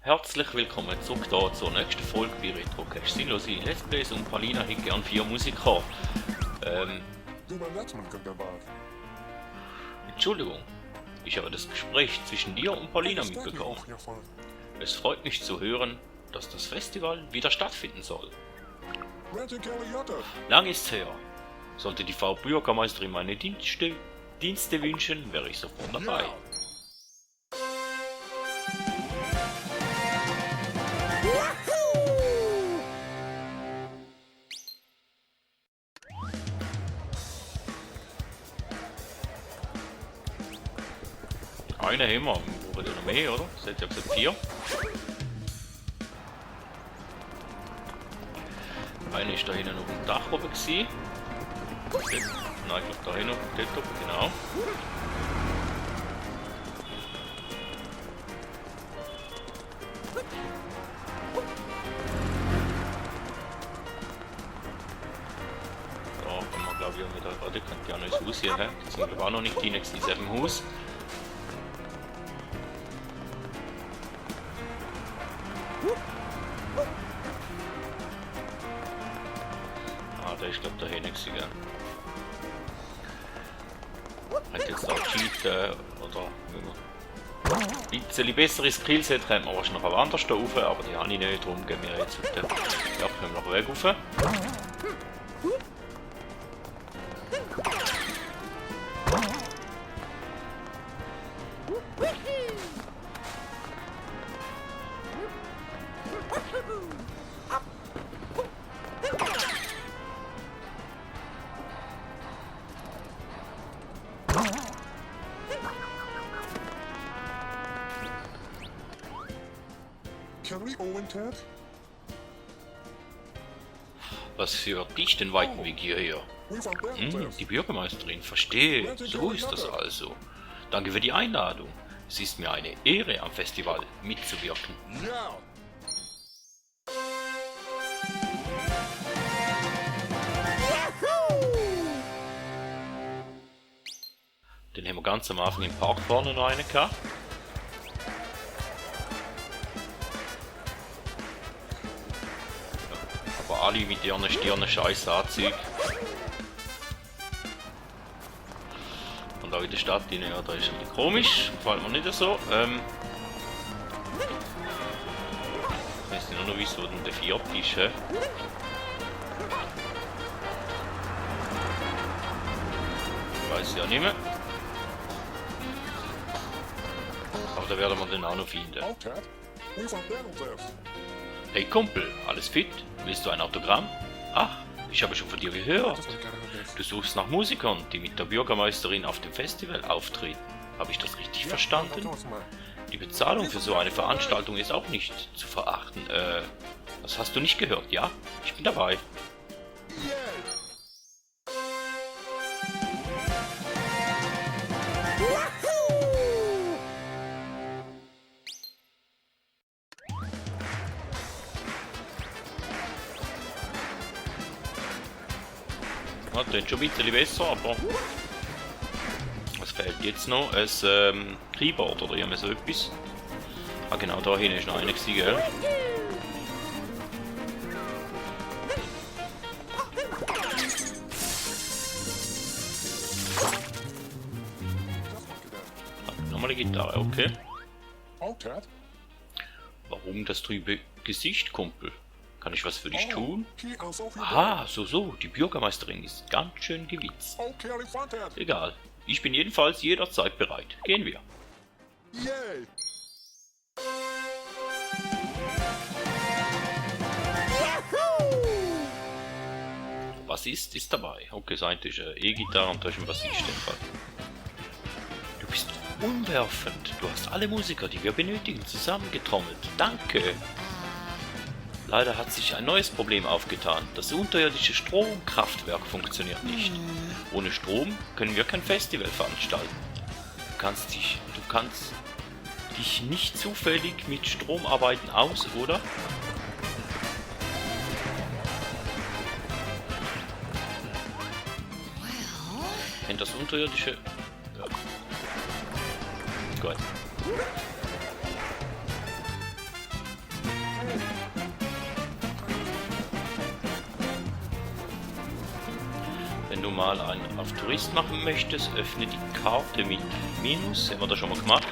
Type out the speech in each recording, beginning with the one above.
Herzlich willkommen zurück da zur nächsten Folge bei Retrocast. Sinnlose Let's Plays und Paulina hätte gern 4 Musiker. Entschuldigung, ich habe das Gespräch zwischen dir und Paulina mitbekommen. Es freut mich zu hören, dass das Festival wieder stattfinden soll. Lang ist's her. Sollte die Frau Bürgermeisterin meine Dienste wünschen, wäre ich sofort dabei. Eine haben wir, oder noch mehr, oder? Das hat ja gesagt 4. Eine ist da hinten auf dem Dach oben gewesen. Nein, ich glaube da hinten, dort oben, genau. Da kann man glaube ich auch wieder, warte, könnte ja noch ins Haus hier, die sind glaube ich auch noch nicht rein, in diesem Haus. Ich glaube da hinten gewesen, gell? Hat jetzt auch Cheat oder ein bisschen besseres Skillset haben wir wahrscheinlich noch woanders da rauf, aber die habe ich nicht, darum gehen wir jetzt heute. Ja, können wir noch weg rauf. Was für dich den weiten Weg hierher? Die Bürgermeisterin, verstehe. So ist das also. Danke für die Einladung. Es ist mir eine Ehre, am Festival mitzuwirken. Den haben wir ganz am Anfang im Park vorne noch einen gehabt. Aber alle mit ihren Stirnen scheiß Anzügen. Und auch in der Stadt, ja, da ist ein bisschen komisch, gefällt mir nicht so. Ich weiß nicht nur noch, wieso denn der vierte ist. Ich weiß ja nicht mehr. Aber da werden wir den auch noch finden. Hey Kumpel, alles fit? Willst du ein Autogramm? Ach, ich habe schon von dir gehört. Du suchst nach Musikern, die mit der Bürgermeisterin auf dem Festival auftreten. Habe ich das richtig verstanden? Die Bezahlung für so eine Veranstaltung ist auch nicht zu verachten. Das hast du nicht gehört, ja? Ich bin dabei. Ja, das ist schon ein bisschen besser, aber was fehlt jetzt noch? Ein Keyboard oder irgendwie so etwas. Ah genau, da hinten ist noch einer gewesen, gell? Nochmal eine Gitarre, okay. Warum das trübe Gesicht, Kumpel? Kann ich was für dich tun? Aha, so, die Bürgermeisterin ist ganz schön gewitzt. Egal, ich bin jedenfalls jederzeit bereit. Gehen wir. Bassist ist dabei. Okay, sein ist eine E-Gitarre und da ist ein Bassist. Du bist umwerfend. Du hast alle Musiker, die wir benötigen, zusammengetrommelt. Danke. Leider hat sich ein neues Problem aufgetan. Das unterirdische Stromkraftwerk funktioniert nicht. Ohne Strom können wir kein Festival veranstalten. Du kannst dich nicht zufällig mit Stromarbeiten aus, oder? Wenn das unterirdische... Ja. Gut. mal einen auf Tourist machen möchtest, öffne die Karte mit Minus. Haben wir das schon mal gemacht?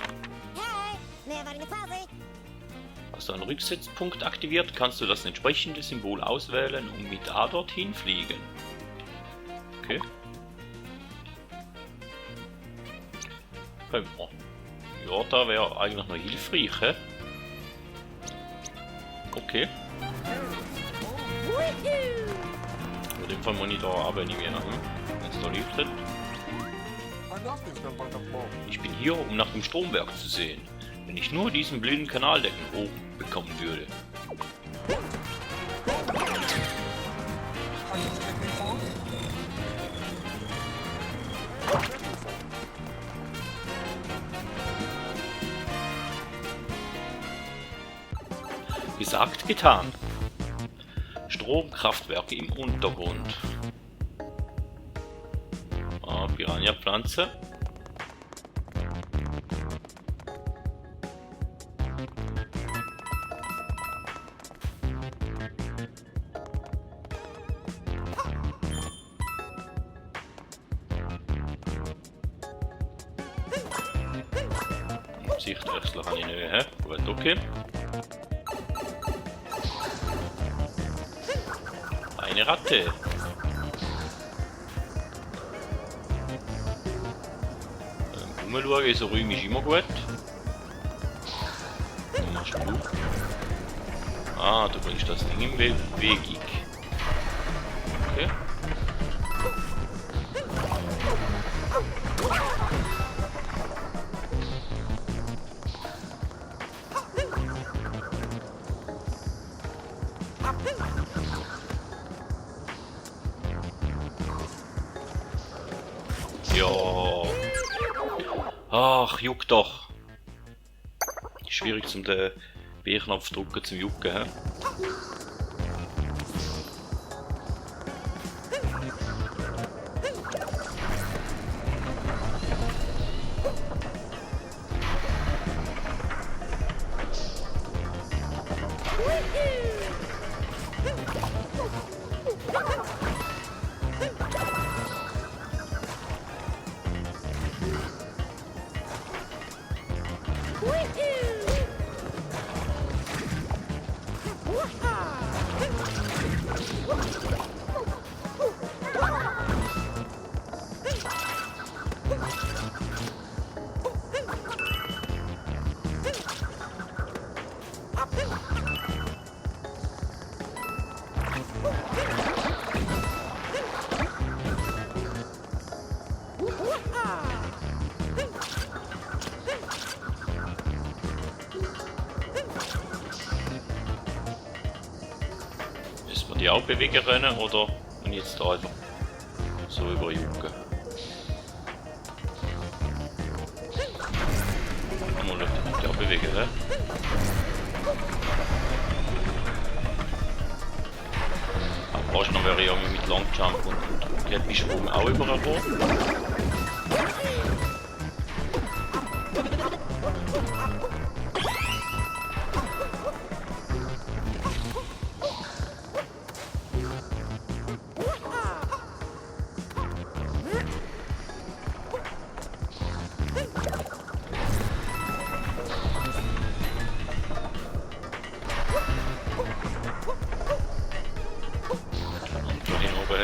Hast du einen Rücksetzpunkt aktiviert, kannst du das entsprechende Symbol auswählen und mit A dorthin fliegen. Okay. Oh. Ja, da wäre eigentlich noch hilfreich, hä? Okay. In dem Fall Monitor aber nicht mehr. Installiert wird. Ich bin hier, um nach dem Stromwerk zu sehen. Wenn ich nur diesen blinden Kanaldecken oben bekommen würde. Gesagt, getan. Stromkraftwerke im Untergrund. Ah, Piranha-Pflanze. Sichtwechsel habe ich nicht, hä? Gut, okay. Eine Ratte. Umschauen, so Räume ist immer gut. Was machst du? Ah, du bringst das Ding im Weg. Okay. Ja. Ach, juckt doch. Schwierig zum den B-Knopf drücken zum Jucken, hä? Müssen wir die auch bewegen rennen oder und jetzt da einfach so überjucken? Mal die auch bewegen, ne? Aber wahrscheinlich wäre ich irgendwie mit Longjump und Käppensprung auch übergekommen.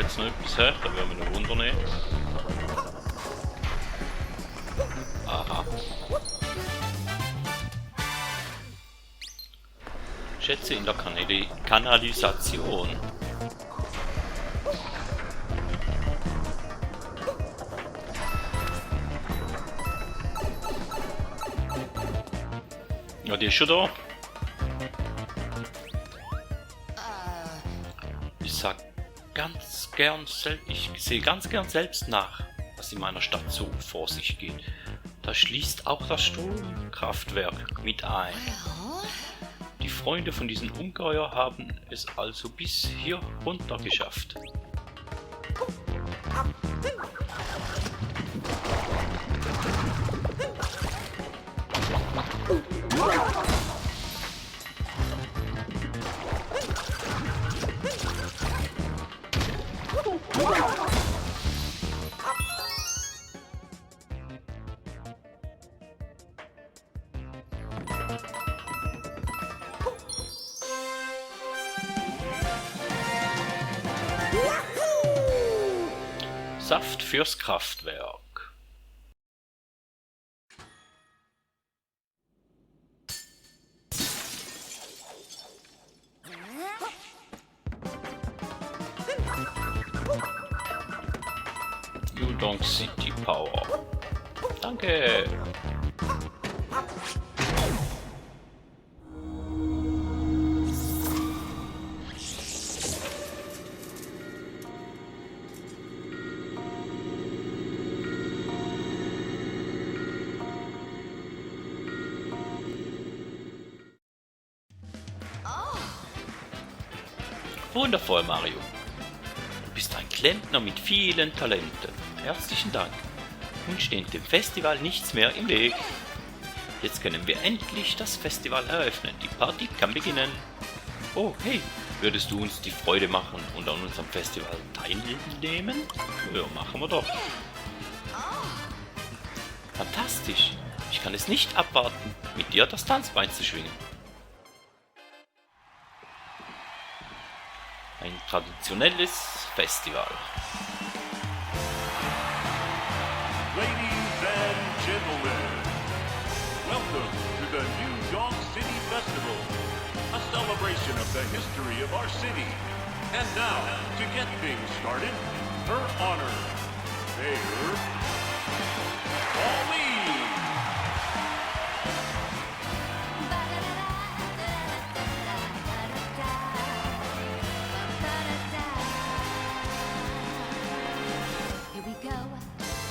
Jetzt noch etwas her, da werden wir noch Wunder nehmen. Aha. Schätze in der Kanalisation. Ja, die ist schon da. Ich sag ich sehe ganz gern selbst nach, was in meiner Stadt so vor sich geht. Da schließt auch das Stromkraftwerk mit ein. Die Freunde von diesem Ungeheuer haben es also bis hier runter geschafft. Saft fürs Kraftwerk. Udon City Power. Danke. Wundervoll, Mario. Du bist ein Klempner mit vielen Talenten. Herzlichen Dank. Nun steht dem Festival nichts mehr im Weg. Jetzt können wir endlich das Festival eröffnen. Die Party kann beginnen. Oh, hey, würdest du uns die Freude machen und an unserem Festival teilnehmen? Ja, machen wir doch. Fantastisch. Ich kann es nicht abwarten, mit dir das Tanzbein zu schwingen. Ein traditionelles Festival. Ladies and gentlemen, welcome to the New Donk City Festival, a celebration of the history of our city. And now, to get things started, her honor, Mayor Pauline. Here we go,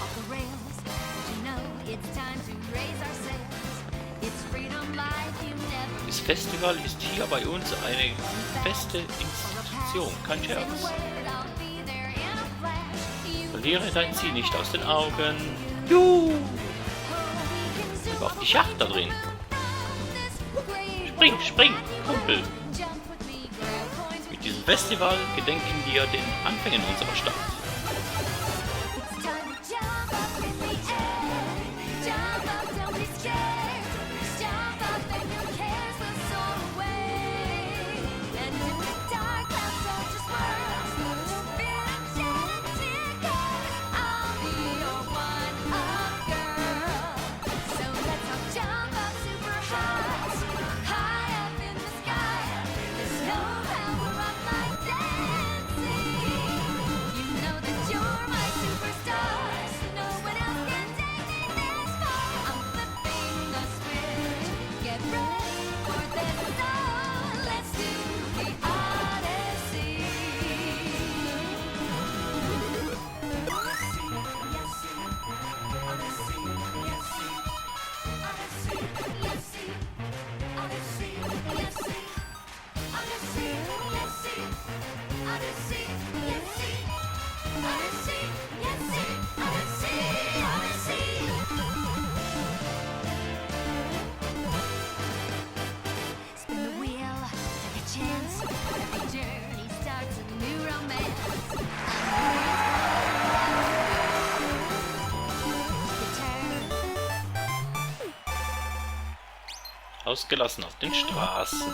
off the rails. Did you know it's time to raise our sails? It's freedom like you never. Das Festival ist hier bei uns eine feste Institution, kein Scherz. Verliere dein Ziel nicht aus den Augen. Juhu! Gib auf die Schacht da drin. Spring, spring, Kumpel. Mit diesem Festival gedenken wir den Anfängen unserer Stadt. Ausgelassen auf den Straßen.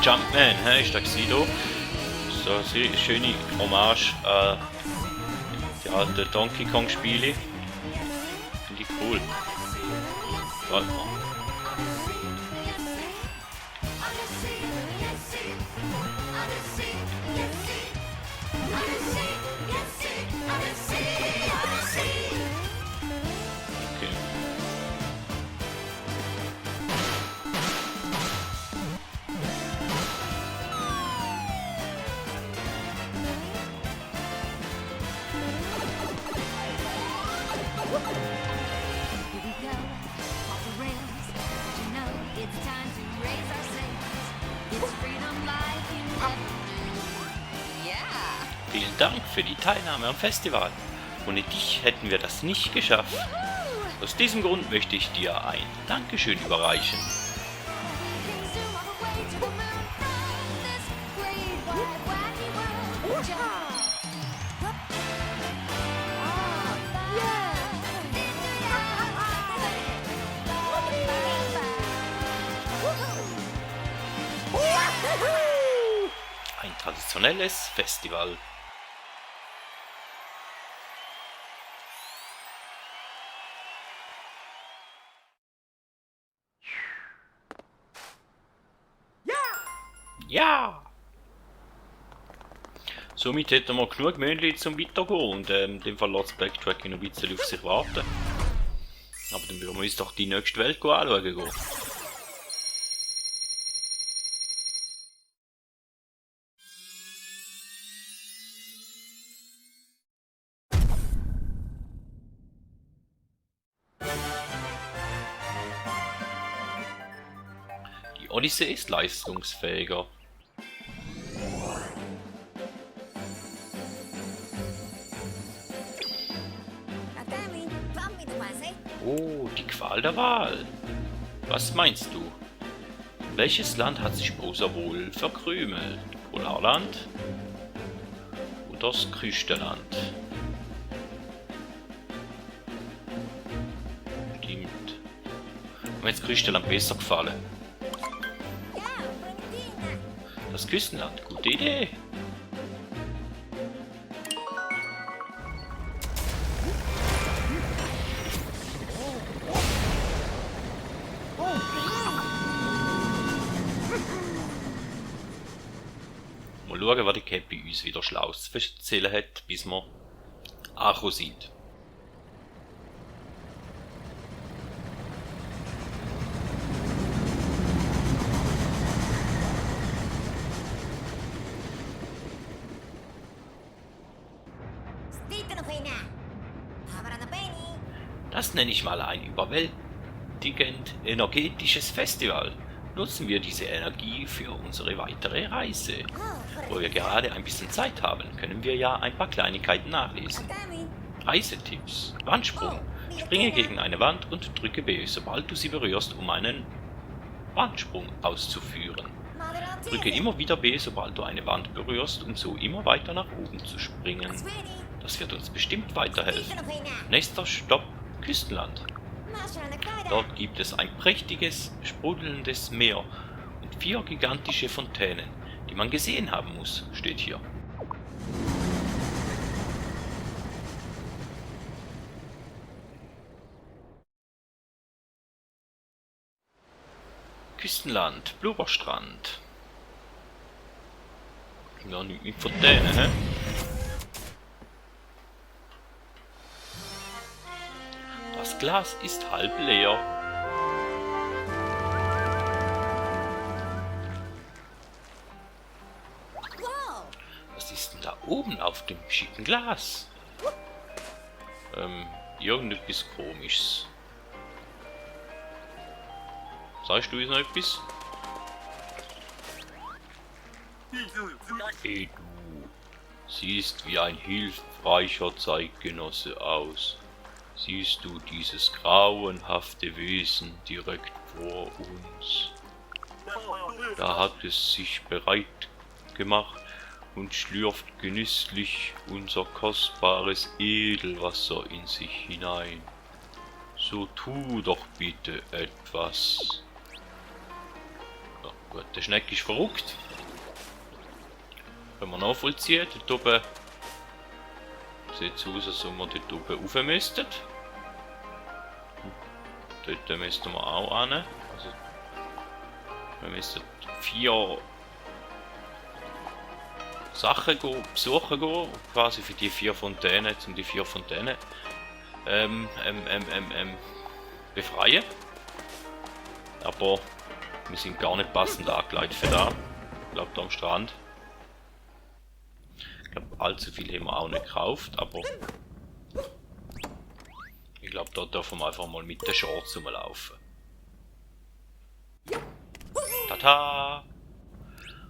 Jumpman, hä? Ist das Sido? So eine schöne Hommage an die alten Donkey Kong Spiele. Finde ich cool. Warte mal. Vielen Dank für die Teilnahme am Festival. Ohne dich hätten wir das nicht geschafft. Aus diesem Grund möchte ich dir ein Dankeschön überreichen. Ein traditionelles Festival. Ja! Somit hätten wir genug Möhnchen zum Weitergehen und in dem Fall lässt Backtracking noch ein bisschen auf sich warten. Aber dann würden wir uns doch die nächste Welt anschauen gehen. Die Odyssee ist leistungsfähiger. Oh, die Qual der Wahl. Was meinst du? Welches Land hat sich Bowser wohl verkrümelt? Polarland? Oder das Küstenland? Stimmt. Mir hat das Küstenland besser gefallen. Das Küstenland, gute Idee. Mal schauen, was die Käppi uns wieder Schlaues zu erzählen hat, bis wir angekommen sind. Das nenne ich mal ein überwältigend energetisches Festival. Nutzen wir diese Energie für unsere weitere Reise. Wo wir gerade ein bisschen Zeit haben, können wir ja ein paar Kleinigkeiten nachlesen. Reisetipps. Wandsprung. Springe gegen eine Wand und drücke B, sobald du sie berührst, um einen Wandsprung auszuführen. Drücke immer wieder B, sobald du eine Wand berührst, um so immer weiter nach oben zu springen. Das wird uns bestimmt weiterhelfen. Nächster Stopp, Küstenland. Dort gibt es ein prächtiges, sprudelndes Meer und 4 gigantische Fontänen, die man gesehen haben muss, steht hier. Küstenland, Blubberstrand. Ja, nicht mit Fontäne, hä? Das Glas ist halb leer. Was ist denn da oben auf dem schicken Glas? Irgendetwas Komisches. Sagst du jetzt noch etwas? Hey du, siehst wie ein hilfreicher Zeitgenosse aus. Siehst du dieses grauenhafte Wesen direkt vor uns? Da hat es sich bereit gemacht und schlürft genüsslich unser kostbares Edelwasser in sich hinein. So tu doch bitte etwas. Oh gut, der Schneck ist verrückt. Wenn wir nachvollziehen, dort oben sieht es aus, als ob wir dort oben rauf müssten. Dort müssten wir auch hin. Also, wir müssen 4 Sachen besuchen gehen, quasi für die 4 Fontänen, um die 4 Fontänen befreien. Aber wir sind gar nicht passend angelegt für da. Ich glaube, da am Strand. Ich glaube, allzu viel haben wir auch nicht gekauft, aber ich glaube, da dürfen wir einfach mal mit den Shorts rumlaufen. Tata!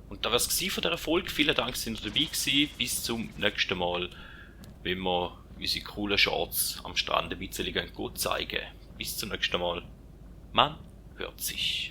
Und da wär's gsi von dieser Folge. Vielen Dank, dass ihr dabei gewesen. Bis zum nächsten Mal, wenn wir unsere coolen Shorts am Strand ein bisschen zeigen. Bis zum nächsten Mal. Man hört sich.